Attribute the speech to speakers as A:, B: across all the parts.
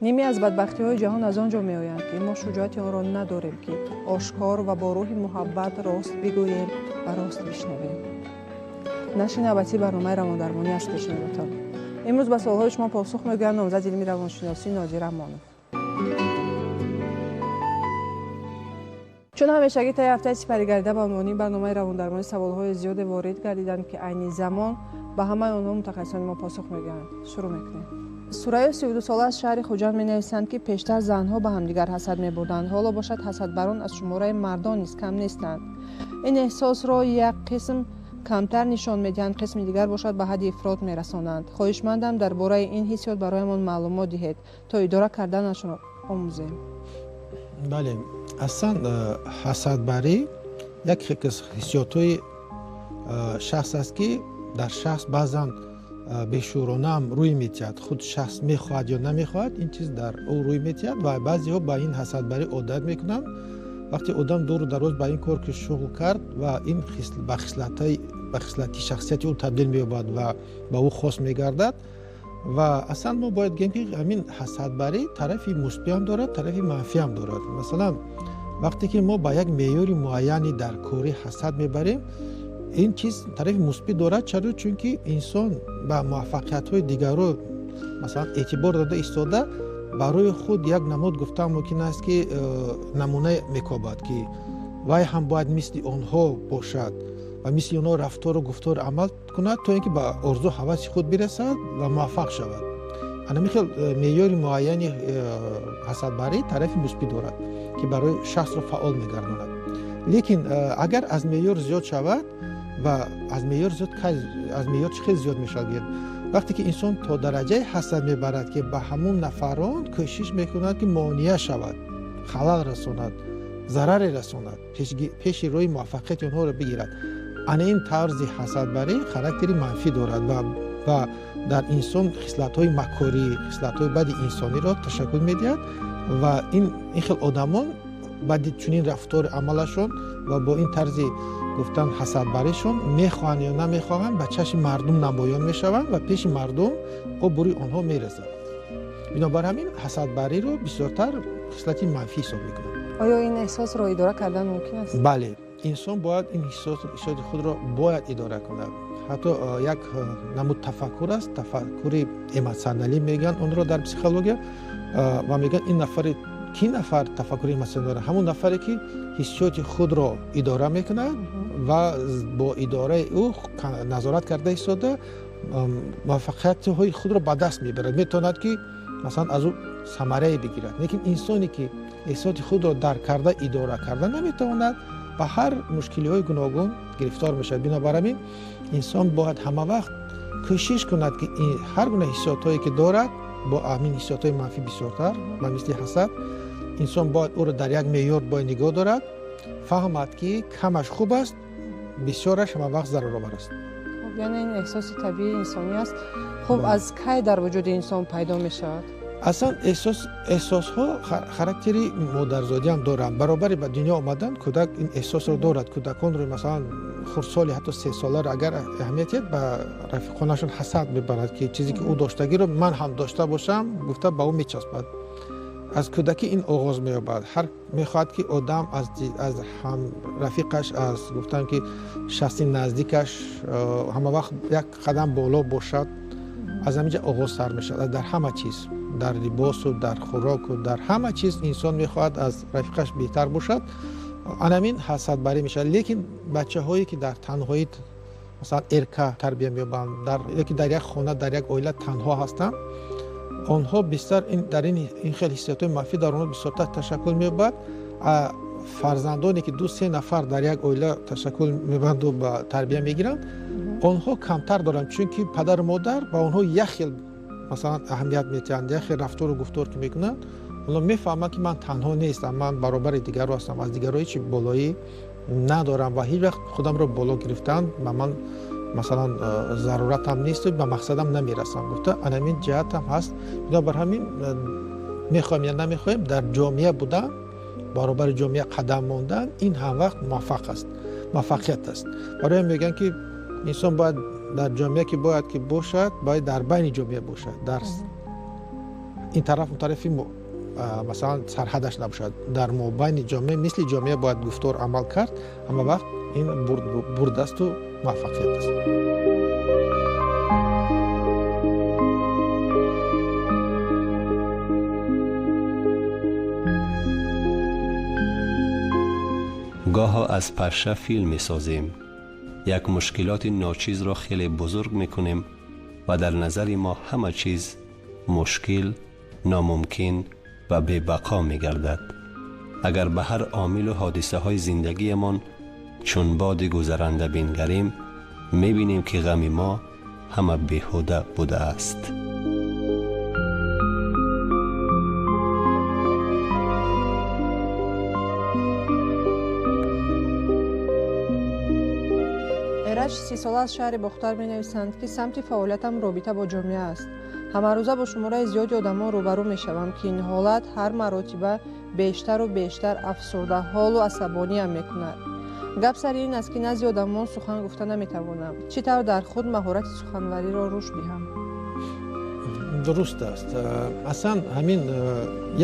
A: Нимӣ аз бадбахтиҳои ҷаҳон аз он ҷо меоянд, ки мо шуҷоати онро надорем, ки ошкор ва бо рӯҳи муҳаббат рост бигӯем ва рост бишнавем. Нашри навбатии барномаи равондармонӣ аст пешниҳодатон. Имрӯз ба суолҳои шумо посух мегӯянд номзади илми равоншиносӣ Нодир Амонов. Чун ҳамешагӣ таи ҳафтаи сипаригардида ба унвони барномаи равондармонӣ саволҳои зиёде ворид гардиданд, ки айни замон ба ҳамаи онҳо мутахассисони мо посух мегӯянд. Шурӯъ мекунем. Сурайё 32сола аз шаҳри Хуҷанд менависанд, ки пештар занҳо ба ҳамдигар ҳасад мебурданд, ҳоло бошад ҳасадбарон аз шумораи мардон низ кам нестанд. Ин эҳсосро як қисм камтар нишон медиҳанд, қисми дигар бошад ба ҳадди ифрот мерасонанд. Хоҳишмандам дар бораи ин ҳиссиёт бароямон маълумот диҳед, то идора карданашонро омӯзем.
B: Бале, аслан ҳасадбарӣ як ҳиссиётҳои шахс аст, ки дар шахс баъзан бешӯронаам рӯй метиҳад. Худ шахс мехоҳад ё намехоҳад, ин чиз дар ӯ рӯй метиҳад ва баъзеҳо ба ин ҳасадбарӣ одат мекунанд. Вақте одам дуру дароз ба ин кор ки шуғл кард ва ин ба хислати шахсияти ӯ табдил меёбад ва ба ӯ хос мегардад. Ва аслан мо бояд гӯем, ки ҳамин ҳасадбарӣ тарафи мусбиам дорад, тарафи манфиам дорад. Масалан, вақте ки мо ба як меъёри муайяни дар корӣ ҳасад мебарем, ин чиз тарафи мусбӣ дорад. Чаро? Чунки инсон ба муваффақиятҳои дигарро масалан эътибор дода истода барои худ як намуд гуфтан мумкин аст, ки намуна мекобад, ки вай ҳам бояд мисли онҳо бошад ва мисли онҳо рафтору гуфтору амал кунад, то ин ки ба орзу ҳаваси худ бирасад ва муваффақ шавад. Ана хел меъёри муайяни ҳасадбарӣ тарафи мусбӣ дорад, ки барои шахсро фаъол мегардонад. Лекин агар аз меъёр зиёд шавад ва аз меъёр зиёд, аз меъёр чӣ хел зиёд мешавад? Вақте ки инсон то дараҷаи ҳасад мебарад, ки ба ҳамон нафарон кӯшиш мекунад, ки монеа шавад, халал расонад, зараре расонад, пеши роҳи муваффақияти онҳоро бигирад. Ана ин тарзи ҳасадбарӣ характери манфӣ дорад ва дар инсон хислатҳои макорӣ, хислатҳои бади инсониро ташаккул медиҳад ва ин хел одамон баъди чунин рафтори амалашон ва бо ин тарзи гуфтан ҳасадбаришон мехоҳанд ё намехоҳанд ба чашми мардум намоён мешаванд ва пеши мардум обрӯи онҳо мерезад. Бинобар ҳамин ҳасадбариро бисёртар хислати манфӣ ҳисоб мекунанд.
A: Оё ин эҳсосро идора кардан мумкин аст?
B: Бале, инсон бояд ин ҳиссиёти худро бояд идора кунад. Ҳатто як намуд тафаккур аст, тафаккури эмотсионалӣ мегӯянд онро дар психология, ва мегӯянд ин нафари ки нафар тафаккури эмотсионалӣ дорад, ҳамон нафаре ки ҳиссиёти худро идора мекунад ва бо идораи ӯ назорат карда истода муваффақиятҳои худро ба даст мебарад, метавонад ки масалан аз ӯ самарае бигирад. Лекин инсоне ки эҳсоси худро дарк карда идора карда наметавонад, ба ҳар мушкилиҳои гуногун гирифтор мешавад. Бинобар ҳамин инсон бояд ҳама вақт кӯшиш кунад, ки ҳар гуна ҳиссиётҳое ки дорад, бо ҳамин ҳиссиётҳои манфӣ бисёртар ба мисли ҳасад, инсон бояд ӯро дар як меъёр бояд нигоҳ дорад, фаҳмад, ки камаш хуб аст, бисёраш ҳама вақт зараровар аст.
A: Яъне ин эҳсоси табиии инсонӣ аст. Хуб, аз кай дар вуҷуди инсон пайдо мешавад?
B: Аслан эҳсосҳо характери модарзодиам доранд. Баробари ба дунё омадан кӯдак ин эҳсосро дорад. Кӯдаконро масалан хурдсоли ҳатто 3 соларо агар аҳамият диҳед, ба рафиқонашон ҳасад мебарад, ки чизе ки ӯ доштагиро ман ҳам дошта бошам гуфта ба ӯ мечаспад. Аз кӯдакӣ ин оғоз меёбад. Ҳар мехоҳад, ки одам аз ҳамрафиқаш, аз гуфтам ки шахси наздикаш ҳама вақт як қадам боло бошад. Аз ҳамин ҷа оғоз сар мешавад. Дар ҳама чиз, дар либосу дар хӯроку дар ҳама чиз инсон мехоҳад аз рафиқаш беҳтар бошад. Анамин ҳасадбарӣ мешавад. Лекин бачаҳое ки дар танҳоӣ масалан эрка тарбия меёбанд, ёки дар як хона, дар як оила танҳо ҳастанд, онҳо бисёр дар ин хел ҳиссиётҳои манфӣ дар онҳо бисёртар ташаккул меёбад. Фарзандоне ки 2-3 нафар дар як оила ташаккул мебанду ба тарбия мегиранд, онҳо камтар доранд, чунки падару модар ба онҳо як хел масалан аҳамият медиҳанд, як хел рафтору гуфтор ки мекунанд, онҳо мефаҳманд, ки ман танҳо нестам, ман баробари дигарро ҳастам, аз дигарро ҳеҷ болоӣ надорам ва ҳеҷ вақт худамро боло гирифтан ба ман масалан заруратам несту ба мақсадам намерасам гуфта. Анамин ҷиҳатам ҳаст. Бинобар ҳамин мехоҳем ё намехоҳем, дар ҷомеа будан, баробари ҷомеа қадам мондан ин ҳамвақт муваффақ аст, муваффақият аст. Барои ҳам мегӯянд, ки инсон бояд дар ҷомеа ки бояд ки бошад, бояд дар байни ҷомеа бошад, дар Ин тараф он тарафи масалан сарҳадаш набошад, дар мобайни ҷомеа мисли ҷомеа бояд гуфтор амал кард. Ҳама вақт ин бурд асту муваффақият аст.
C: Гоҳо аз паша филм месозем, як мушкилоти ночизро хеле бузург мекунем ва дар назари мо ҳама чиз мушкил, номумкин ва бебақо мегардад. Агар ба ҳар омилу ҳодисаҳои зиндагиямон чун боди гузаранда бингарем, мебинем ки ғами мо ҳама беҳуда будааст.
A: Эраҷ 30сола аз шаҳри Бохтар менависанд, ки самти фаъолиятам робита бо ҷомеа аст. Ҳамарӯза бо шумораи зиёди одамон рӯбарӯ мешавам, ки ин ҳолат ҳар маротиба бештару бештар афсурдаҳолу асабониам мекунад. Гап сари ин аст, ки назди одамон сухан гуфта наметавонам. Чӣ тавр дар худ маҳорати суханвариро рушд диҳам?
B: Дуруст аст. Аслан ҳамин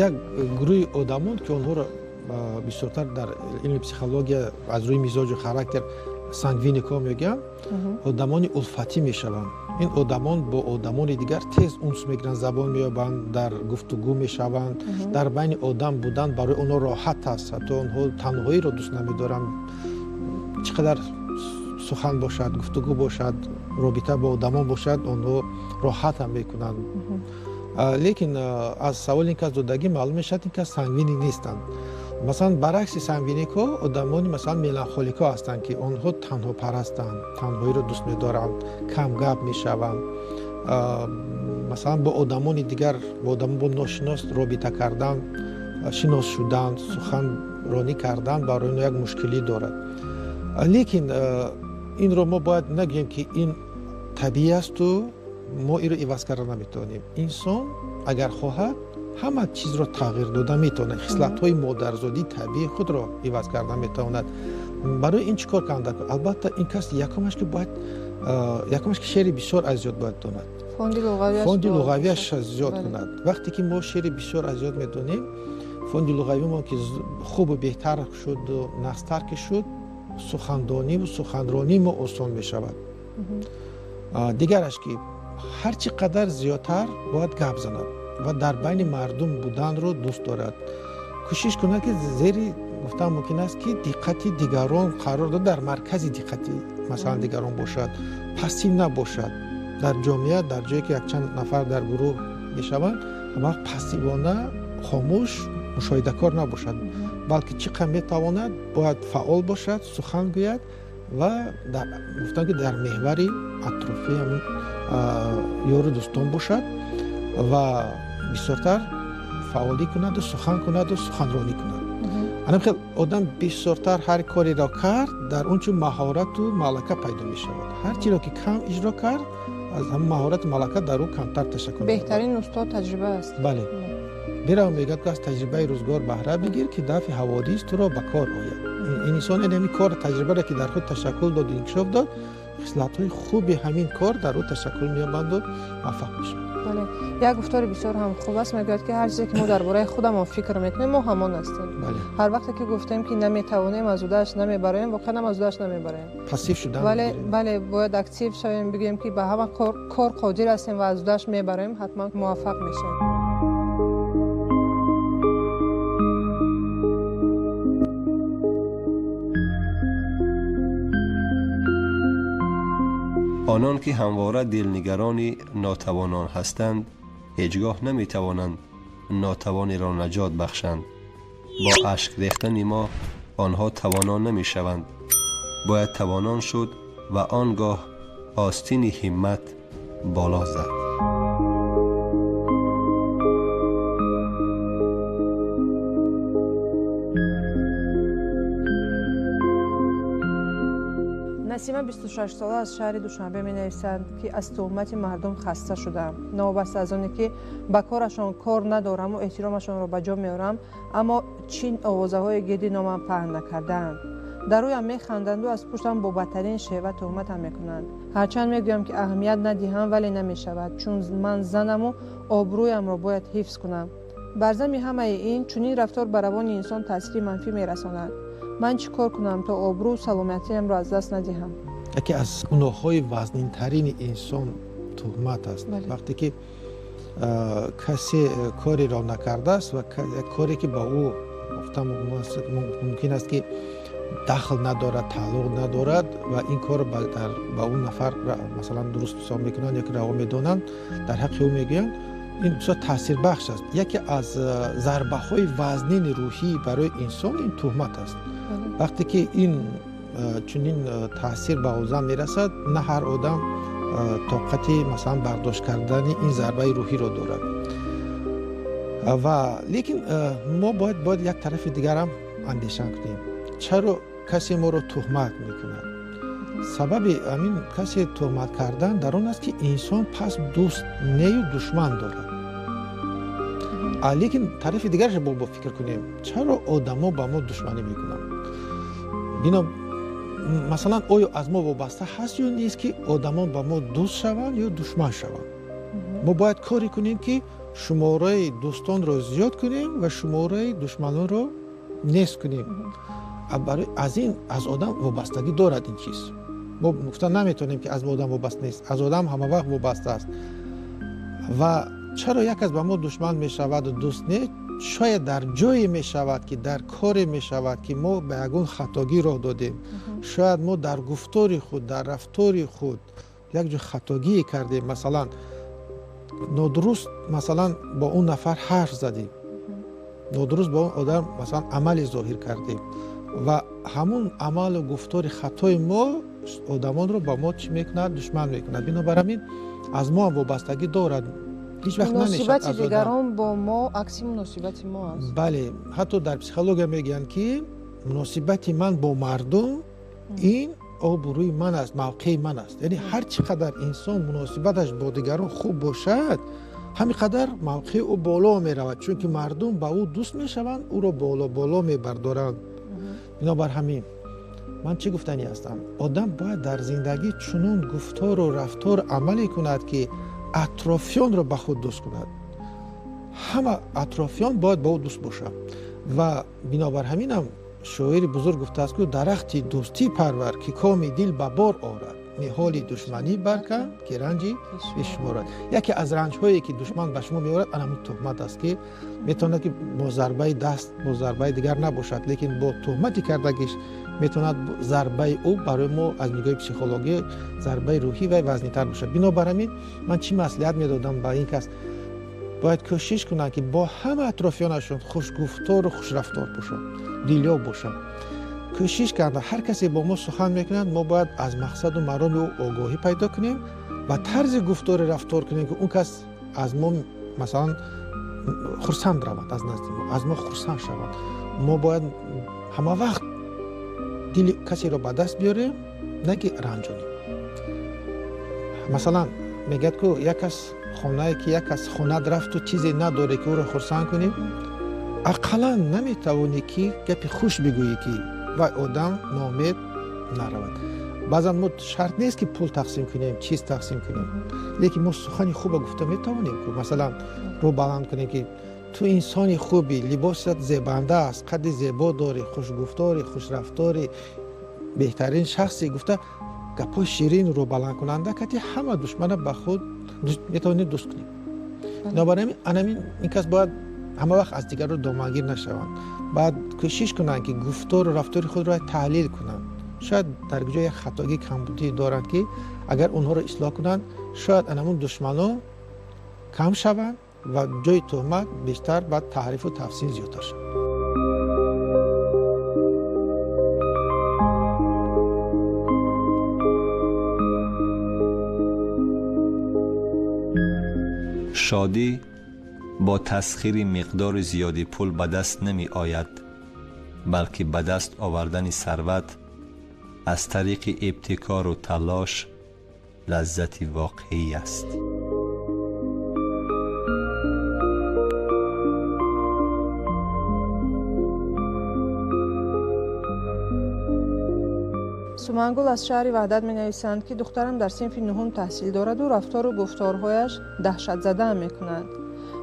B: як гурӯҳи одамон, ки онҳоро бисёртар дар илми психология аз рӯи мизоҷу характер сангвиникҳо мегӯянд, одамони улфатӣ мешаванд. Ин одамон бо одамони дигар тез унс мегиранд, забон меёбанд, дар гуфтугӯ мешаванд. Дар байни одам будан барои онҳо роҳат аст, ҳатто онҳо танҳоиро дӯст намедоранд. Чӣ қадар сухан бошад, гуфтугӯ бошад, робита бо одамон бошад, онҳо роҳат ҳам мекунанд. Лекин аз саволи ин кас додагӣ маълум мешавад, ин кас сангвиник нестанд. Масалан, баръакси сангвиникҳо одамони масалан меланхоликҳо ҳастанд, ки онҳо танҳопарастанд, танҳоиро дӯст медоранд, камгап мешаванд. Масалан, бо одамони дигар, бо одамон бо ношинос робита кардан, шинос шудан, суханронӣ кардан барои онҳо як мушкилӣ дорад. Лекин инро мо бояд нагӯем, ки ин табиӣ асту мо инро иваз карда наметавонем. Инсон агар хоҳад, ҳама чизро тағйир дода метавонад, хислатҳои модарзодии табиии худро иваз карда метавонад. Барои ин чӣ кор карда? Албатта, ин кас якумаш ки бояд, якумаш ки шеъри бисёр аз ёд бояд донад, фонди луғавиаш зиёд кунад. Вақте ки мо шеъри бисёр аз ёд медонем, фонди луғавимон ки хубу беҳтар шуду нағзтар ки шуд, сухандониву суханронии мо осон мешавад. Дигараш ки ҳар чӣ қадар зиёдтар бояд гап занад ва дар байни мардум буданро дӯст дорад. Кӯшиш кунад, ки зери гуфтан мумкин аст, ки диққати дигарон қарор дод, дар маркази диққати масалан дигарон бошад, пассив набошад. Дар ҷомеа, дар ҷое ки якчанд нафар дар гурӯҳ мешаванд, ҳамавақт пассивона, хомӯш, мушоҳидакор набошад, балки чӣ қадр метавонад бояд фаъол бошад, сухан гӯяд ва гуфтан ки дар меҳвари атрофи ҳамин ёру дӯстон бошад ва бисёртар фаъолӣ кунаду сухан кунаду суханронӣ кунад. Анам хел одам бисёртар ҳар кореро кард, дар он чун маҳорату малака пайдо мешавад. Ҳар чиро ки кам иҷро кард, аз ҳамон маҳорату малака дар ӯ камтар ташаккул.
A: Беҳтарин устод таҷриба аст.
B: Бале, беравам мегӯяд, ки аз таҷрибаи рӯзгор баҳра бигир, ки дафъи ҳаводис туро ба кор ояд. Ин инсон ин кор таҷрибаро ки дар худ ташаккул дод, инкишоф дод, хислатҳои хуби ҳамин кор дар ӯ ташаккул меёбанду муваффақ мешавад.
A: Бале, як гуфтори бисёр ҳам хуб аст, мегӯяд, ки ҳар чизе ки мо дар бораи худамон фикр мекунем, мо ҳамон ҳастем. Ҳар вақте ки гуфтем, ки наметавонем, аз удааш намебароем, воқеан ҳам аз удааш намебароем.
B: Пассив шудан.
A: Бале, бале, бояд актив шавем, бигӯем, ки ба ҳама кор қодир ҳастем ва аз удааш мебароем, ҳатман муваффақ мешавем.
C: آنان که همواره دلنگران ناتوانان هستند، هیچگاه نمیتوانند ناتوانی را نجات بخشند. با اشک ریختن ما آنها توانا نمیشوند. باید توانان شد و آنگاه آستین همت بالا زد.
A: Насима 26сола аз шаҳри Душанбе менависанд, ки аз туҳмати мардум хаста шудам. Новобаста аз оне ки ба корашон кор надораму эҳтиромашонро ба ҷо меорам, аммо чин овозаҳои гирди номам паҳн накардаанд. Дар рӯям механданду аз пуштам бо бадтарин шева туҳматам мекунанд. Ҳарчанд мегӯям, ки аҳамият надиҳам, вале намешавад, чун ман занаму обрӯямро бояд ҳифз кунам. Бар зами ҳамаи ин, чунин рафтор ба равони инсон таъсири манфӣ мерасонад. Ман чӣ кор кунам, то обрӯ саломатиамро аз даст надиҳам?
B: Яке аз гуноҳҳои вазнинтарини инсон туҳмат аст. Вақте ки касе кореро накардааст ва як коре ки ба ӯ гуфта мумкин аст, ки дахл надорад, тааллуқ надорад, ва ин корро ба он нафар, масалан, дуруст ҳисоб мекунанд ё ки раво медонанд, дар ҳаққи ӯ мегӯянд, ин бисёр таъсирбахш аст. Яке аз зарбаҳои вазнини рӯҳӣ барои инсон ин туҳмат аст. Вақте ки ин чунин таъсир ба одам мерасад, на ҳар одам тоқати, масалан, бардошт кардани ин зарбаи рӯҳиро дорад. Ва лекин мо бояд як тарафи дигарам андеша кунем: чаро касе моро туҳмат мекунад? Сабаби ҳамин касе туҳмат кардан дар он аст, ки инсон пас дӯст нею душман дорад. Лекин тарафи дигараш бо фикр кунем: чаро одамо ба мо душманӣ мекунанд? Бино, масалан, оё аз мо вобаста ҳаст ё нест, ки одамон ба мо дӯст шаванд ё душман шаванд? Мо бояд коре кунем, ки шумораи дӯстонро зиёд кунем ва шумораи душманонро нест кунем. Аз ин аз одам вобастагӣ дорад ин чиз. Мо гуфта наметавонем, ки аз одам вобаста нест. Аз одам ҳама вақт вобаста аст. Ва чаро як кас ба мо душман мешаваду дӯст не? Шояд дар ҷое мешавад, ки дар коре мешавад, ки мо ба ягон хатогӣ роҳ додем. Шояд мо дар гуфтори худ, дар рафтори худ як ҷо хатогие кардем, масалан, нодуруст, масалан, бо он нафар ҳарф задем, нодуруст бо он одам, масалан, амале зоҳир кардем, ва ҳамун амалу гуфтори хатои мо одамонро ба мо чӣ мекунад? Душман мекунад. Бинобар ҳамин аз мо ҳам вобастагӣ дорад. Ҳеҷ вақт намешавад.
A: Муносибати дигарон бо мо акси муносибати мо аст.
B: Бале, ҳатто дар психология мегӯянд, ки муносибати ман бо мардум ин обрӯи ман аст, мавқеи ман аст. Яъне ҳар чӣ қадар инсон муносибаташ бо дигарон хуб бошад, ҳамин қадар мавқеи ӯ боло меравад, чунки мардум ба ӯ дӯст мешаванд, ӯро боло боло мебардоранд. Бинобар ҳамин ман чӣ гуфтанӣ ҳастам? Одам бояд дар зиндагӣ чунон гуфтору рафтор амале кунад, ки атрофиёнро ба худ дӯст кунад. Ҳама атрофиён бояд ба ӯ дӯст бошанд. Ва бинобар ҳаминам шоири бузург гуфтааст, ки дарахти дӯстӣ парвар, ки коми дил ба бор орад, ниҳоли душманӣ баркан, ки ранҷи бешуморад. Яке аз ранҷҳое, ки душман ба шумо меорад, ана ҳамин туҳмат аст, ки метавонад, ки бо зарбаи даст, бо зарбаи дигар набошад, лекин бо туҳмати кардагиш метавонад зарбаи ӯ барои мо аз нигоҳи психологӣ зарбаи рӯҳӣ вай вазнитар бошад. Бинобар ҳамин ман чӣ маслиҳат медодам ба ин кас? Бояд кӯшиш кунанд, ки бо ҳама атрофиёнашон хушгуфтору хушрафтор бошанд, дилёб бошанд. Кӯшиш карда, ҳар касе бо мо сухан мекунад, мо бояд аз мақсаду мароми ӯ огоҳӣ пайдо кунем ва тарзи гуфтори рафтор кунем, ки он кас аз мо, масалан, хурсанд равад, аз назди мо, аз мо хурсанд шавад. Мо бояд ҳама вақт дили касеро ба даст биёрем, на ки ранҷонем. Масалан, мегӯяд, ку як кас хонае ки як кас хонад рафту чизе надоре, ки ӯро хурсанд кунӣ, ақаллан наметавонӣ, ки гапи хуш бигӯӣ, ки вай одам ноумед наравад. Баъзан мо шарт нест, ки пул тақсим кунем, чиз тақсим кунем, лекин мо сухани хуба гуфта метавонем, ку, масалан, рӯ баланд кунем, ки ту инсони хубӣ, либосат зебанда аст, қадди зебо дорӣ, хушгуфторӣ, хушрафторӣ, беҳтарин шахсе, гуфта гапҳои ширин рӯбаландкунанда кати ҳама душмана ба худ метавонем дӯст кунем. Бинобар ҳамин анамин ин кас бояд ҳама вақт аз дигарро домангир нашаванд, баъд кӯшиш кунанд, ки гуфтору рафтори худро таҳлил кунанд. Шояд дар ҷо як хатогӣ, камбудӣ доранд, ки агар онҳоро ислоҳ кунанд, шояд анамун душманон кам шаванд ва ҷои туҳмат бештар ба таърифу тафсин зиёдтар шавад.
C: Шодӣ бо тасхири миқдори зиёди пул ба даст намеояд, балки ба даст овардани сарват аз тариқи ибтикору талош лаззати воқеӣ аст.
A: Сумангул аз шаҳри Ваҳдат менависанд, ки духтарам дар синфи нуҳум таҳсил дораду рафтору гуфторҳояш даҳшатзадаам мекунанд.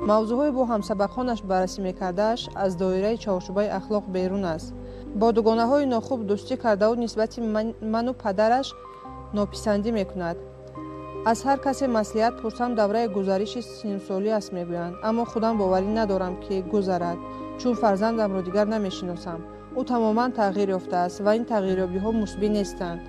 A: Мавзӯъҳои бо ҳамсабақонаш баррасӣ мекардааш аз доираи чорчӯбаи ахлоқ берун аст. Бо дугонаҳои нохуб дӯстӣ кардаву нисбати ману падараш нописандӣ мекунад. Аз ҳар касе маслиҳат пурсам, давраи гузариши синнусолӣ аст мегӯянд, аммо худам боварӣ надорам, ки гузарад, чун фарзандамро дигар намешиносам. Ӯ тамоман тағйир ёфтааст ва ин тағйирёбиҳо мусбӣ нестанд.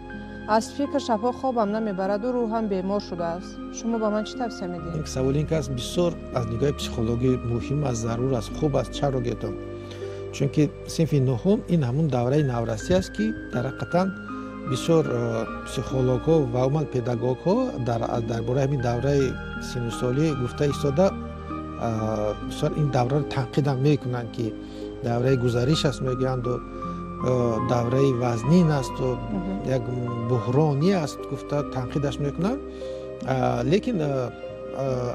A: Аз фикр шабҳо хобам намебараду рӯҳам бемор шудааст. Шумо ба ман чӣ тавсия медиҳед?
B: Саволи ин кас бисёр аз нигоҳи психологӣ муҳим аст, зарур аст, хуб аст. Чаро гетом? Чунки синфи нуҳум ин ҳамун давраи наврасӣ аст, ки дар ҳақиқатан бисёр психологҳо ва умуман педагогҳо дар бораи ҳамин давраи синнусолӣ гуфта истода, бисёр ин давраро танқидам мекунанд, ки давраи гузариш аст мегӯянду давраи вазнин асту як буҳронӣ аст гуфта танқидаш мекунанд. Лекин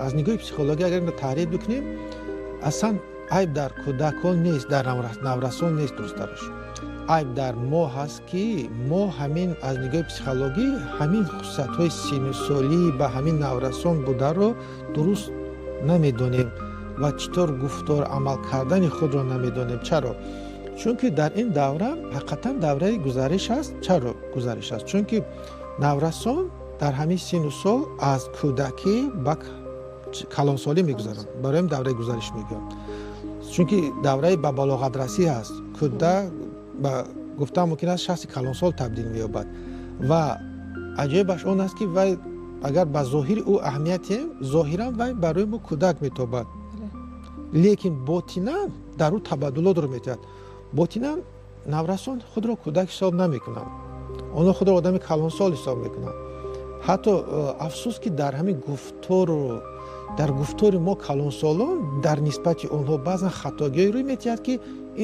B: аз нигоҳи психологӣ агар инро таҳрир бикунем, аслан айб дар кӯдакон нест, дар наврасон нест, дурусттараш айб дар мо ҳаст, ки мо ҳамин аз нигоҳи психологӣ ҳамин хусусиятҳои синнусолӣ ба ҳамин наврасон бударо дуруст намедонем ва чӣ тавр гуфтор, амал кардани худро намедонем. Чаро? Чунки дар ин давра ҳақиқатан давраи гузариш аст. Чаро гузариш аст? Чунки наврасон дар ҳамин синну сол аз кӯдакӣ ба калонсолӣ мегузаранд. Барои ҳамин давраи гузариш мегӯям, чунки давраи ба балоғатрасӣ аст. Кӯдак ба гуфтан мумкин аст шахси калонсол табдил меёбад. Ва аҷоибаш он аст, ки вай агар ба зоҳири ӯ аҳамият диҳем, зоҳиран вай барои мо кӯдак метобад, лекин ботинан дар ӯ табаддулотро метиҳад. Ботинан наврасон худро кӯдак ҳисоб намекунанд, онҳо худро одами калонсол ҳисоб мекунанд. Ҳатто афсӯс, ки дар ҳамин гуфтору дар гуфтори мо калонсолон дар нисбати онҳо баъзан хатогиҳое рӯй метиҳад, ки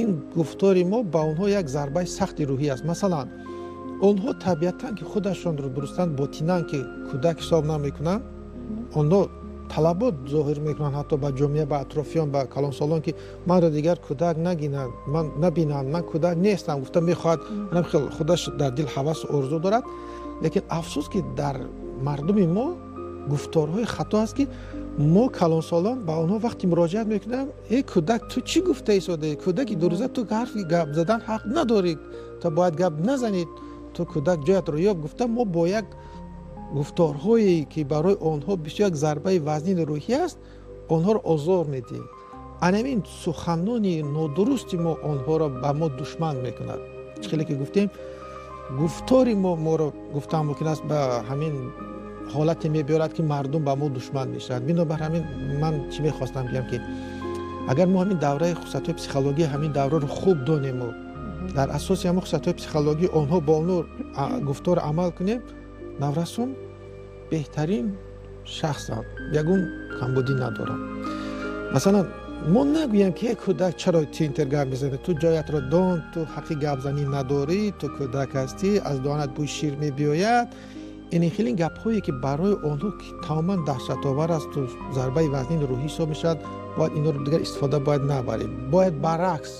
B: ин гуфтори мо ба онҳо як зарбаи сахти рӯҳӣ аст. Масалан, онҳо табиатан ки худашонро дурустан ботинан ки кӯдак ҳисоб намекунанд, онҳо талабот зоҳир мекунанд ҳатто ба ҷомеа, ба атрофиён, ба калонсолон, ки манро дигар кӯдак нагинанд, ман набинанд, ман кӯдак нестам гуфта мехоҳад, хел худаш дар дил ҳавасу орзу дорад. Лекин афсӯс, ки дар мардуми мо гуфторҳои хато аст, ки мо калонсолон ба онҳо вақте муроҷиат мекунем: «Э, кӯдак, ту чӣ гуфта истодаӣ? Кӯдаки дурӯза, ту ҳарфи гап задан ҳақ надорӣ, ту бояд гап назанӣ, ту кӯдак, ҷоятро ёб», гуфта мо бо як гуфторҳое, ки барои онҳо бисёр як зарбаи вазнини рӯҳӣ аст, онҳоро озор медиҳем. Анамин суханони нодурусти мо онҳоро ба мо душман мекунад. Чӣ хеле ки гуфтем, гуфтори мо моро, гуфтан мумкин аст, ба ҳамин ҳолате мебиёрад, ки мардум ба мо душман мешавад. Бинобар ҳамин ман чӣ мехостам бигӯям, ки агар мо ҳамин давраи хусусиятҳои психологии ҳамин давраро хуб донему дар асоси ҳамин хусусиятҳои психологӣ онҳо бо онҳо гуфтору амал кунем, наврасон беҳтарин шахсанд, ягон камбудӣ надоранд. Масалан, мо нагӯем, ки: «Э, кӯдак, чаро ту интар гап мезанӣ? Ту ҷоятро дон, ту ҳаққи гапзанӣ надорӣ, ту кӯдак ҳастӣ, аз доҳанат бӯи шир мебиёяд». Ин хеле гапҳое, ки барои онҳо тамоман даҳшатовар асту зарбаи вазнини рӯҳӣ ҳисоб мешавад, бояд инҳоро дигар истифода бояд набарем. Бояд баръакс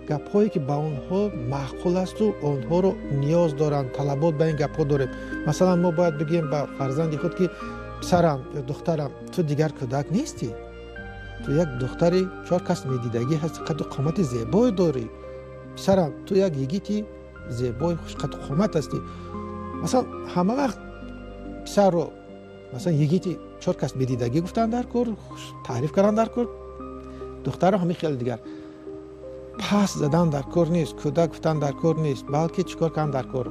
B: гапҳое, ки ба онҳо маъқул асту онҳоро ниёз доранд, талабот ба ин гапҳо дорем. Масалан, мо бояд бигӯем ба фарзанди худ, ки: «Писарам ё духтарам, ту дигар кӯдак нестӣ, ту як духтари чор кас медидагӣ ҳасти, қаду қомати зебое дорӣ. Писарам, ту як йигити зебои хушқаду қомат ҳастӣ». Масалан, ҳама вақт писарро, масалан, йигити чор кас медидагӣ гуфтан дар кор, таъриф кардан дар кор, духтарро ҳамин хеле дигар пас задан дар кор нест, кӯдак гуфтан дар кор нест, балки чӣ кор кардан дар кор?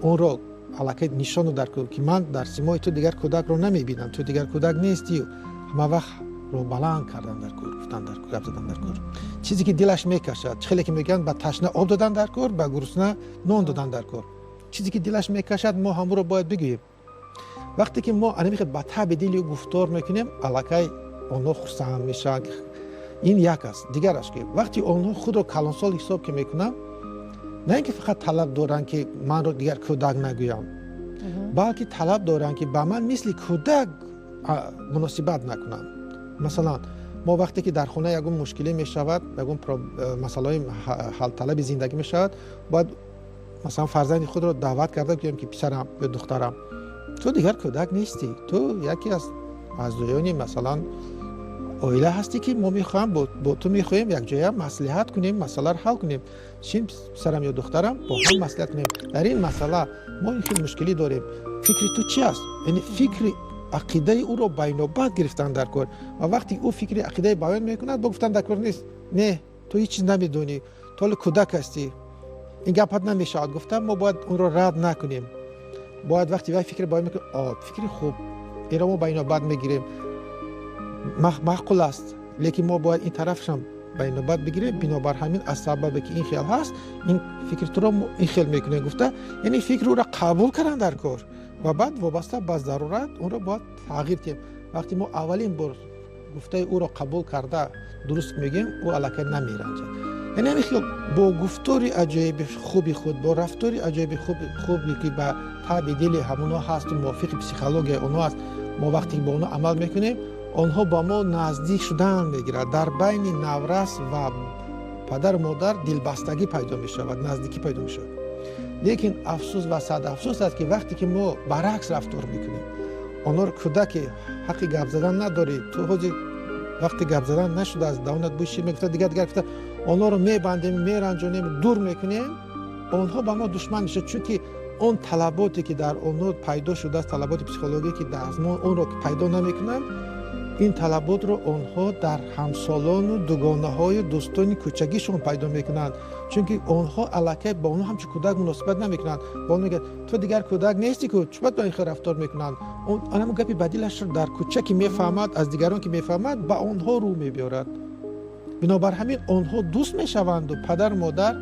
B: Онро аллакай нишону дар кор, ки ман дар симои ту дигар кӯдакро намебинам, ту дигар кӯдак нестӣ. Ҳама вақт ро баланд кардан дар кор, гуфтан дар кор, гап задан дар кор, чизе ки дилаш мекашад. Чӣ хеле ки мегӯянд, ба ташна об додан дар кор, ба гурусна нон додан дар кор. Чизе ки дилаш мекашад, мо ҳамонро бояд бигӯем. Вақте ки мо анами ба таби дили ӯ гуфтор мекунем, аллакай онҳо хурсанд мешаванд. Ин як аст. Дигараш, ки вақте онҳо худро калонсол ҳисоб ки мекунанд, на ин ки фақат талаб доранд, ки манро дигар кӯдак нагӯям, балки талаб доранд, ки ба ман мисли кӯдак муносибат накунанд. Масалан, мо вақте ки дар хона ягон мушкилӣ мешавад, ягон масъалаҳои ҳалталаби зиндагӣ мешавад, бояд Масалан, фарзанди худро даъват карда гӯем, ки писарам ё духтарам, ту дигар кӯдак нестӣ, ту яке аз аъзоёни, масалан, оила ҳастӣ, ки мо мехоҳам бо ту мехоҳем якҷоя маслиҳат кунем, масъаларо ҳал кунем. Шин, писарам ё духтарам, бо ҳам маслиҳат кунем. Дар ин масъала мо ин хел мушкилӣ дорем, фикри ту чи аст? Яъне фикри, ақидаи ӯро байнобат гирифтан дар кор. Ва вақте ӯ фикри, ақидаи баён мекунад, бо гуфтан дар кор нест: не, ту ҳеҷ чиз намедонӣ, ту ҳоло кӯдак ҳастӣ, ин гапат намешавад гуфта, мо бояд онро рад накунем. Бояд вақте вай фикр баён мекунад, о, фикри хуб, инро мо байнобат мегирем, маъқул аст, лекин мо бояд ин тарафшам байнобат бигирем. Бинобар ҳамин, аз сабабе ки ин хел ҳаст, ин фикри туро ин хел мекунем гуфта, яъне фикри ӯро қабул кардан дар кор ва баъд вобаста ба зарурат онро бояд тағйир диҳем. Вақте мо аввалин бор гуфтаи ӯро қабул карда, дуруст мегӯем, ӯ аллакай намеранҷад. Яъне ҳамин хел бо гуфтори аҷоиби хуби худ, бо рафтори аҷоиби хубе, ки ба таъби дили ҳамонҳо ҳасту мувофиқи психологияи онҳо аст, мо вақте ки бо онҳо амал мекунем, онҳо ба мо наздик шудан мегирад. Дар байни наврас ва падару модар дилбастагӣ пайдо мешавад, наздикӣ пайдо мешавад. Лекин афсӯс ва сад афсӯс аст, ки вақте ки мо баръакс рафтор мекунем, онҳоро кӯдаке, ҳаққи гап задан надорӣ, ту ҳозир вақти гап задан нашудааст, давонат бӯи шир мегуфта, дигар дигар гуфта, онҳоро мебандем, меранҷонем, дур мекунем, онҳо ба мо душман мешавад. Чунки он талаботе, ки дар онҳо пайдо шудааст, талаботи психологие, ки аз мо онро пайдо намекунанд, ин талаботро онҳо дар ҳамсолону дугонаҳою дӯстони кӯчагишон пайдо мекунанд. Чунки онҳо аллакай ба онҳо ҳамчун кӯдак муносибат намекунанд. Ба онҳо мегӯяд: ту дигар кӯдак нестӣ ку, чӣ бояд ба ин хел рафтор мекунанд? Ҳамон гапи бадилашро дар кӯча ки мефаҳмад, аз дигарон ки мефаҳмад, ба онҳо рӯ мебиёрад. Бинобар ҳамин онҳо дӯст мешаванду падару модар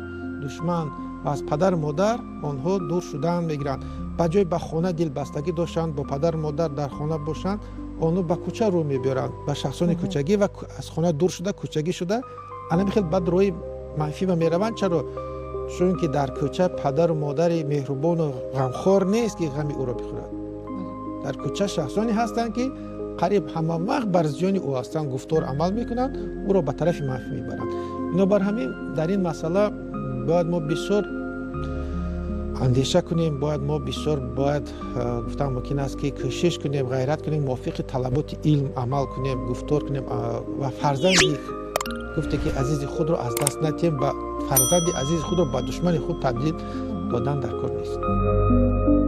B: душман, ва аз падару модар онҳо дур шудан мегиранд. Ба ҷои ба хона дилбастагӣ доштанд, бо падару модар дар хона бошанд, онҳо ба кӯча рӯ мебиёранд, ба шахсони кӯчагӣ, ва аз хона дур шуда, кӯчагӣ шуда, анами хел баъд роҳи манфӣ ба мераванд. Чаро? Чунки дар кӯча падару модари меҳрубону ғамхор нест, ки ғами ӯро бихӯрад. Дар кӯча шахсоне ҳастанд, ки қариб ҳама вақт бар зиёни ӯ ҳастанд, гуфтор, амал мекунанд, ӯро ба тарафи манфӣ мебаранд. Бинобар ҳамин дар ин масъала бояд мо бисёр андеша кунем, бояд мо бисёр, бояд гуфтан мумкин аст, ки кӯшиш кунем, ғайрат кунем, мувофиқи талаботи илм амал кунем, гуфтор кунем ва фарзанди, гуфте ки, азизи худро аз даст надиҳем. Ба фарзанди азизи худро ба душмани худ табдил додан дар кор нест.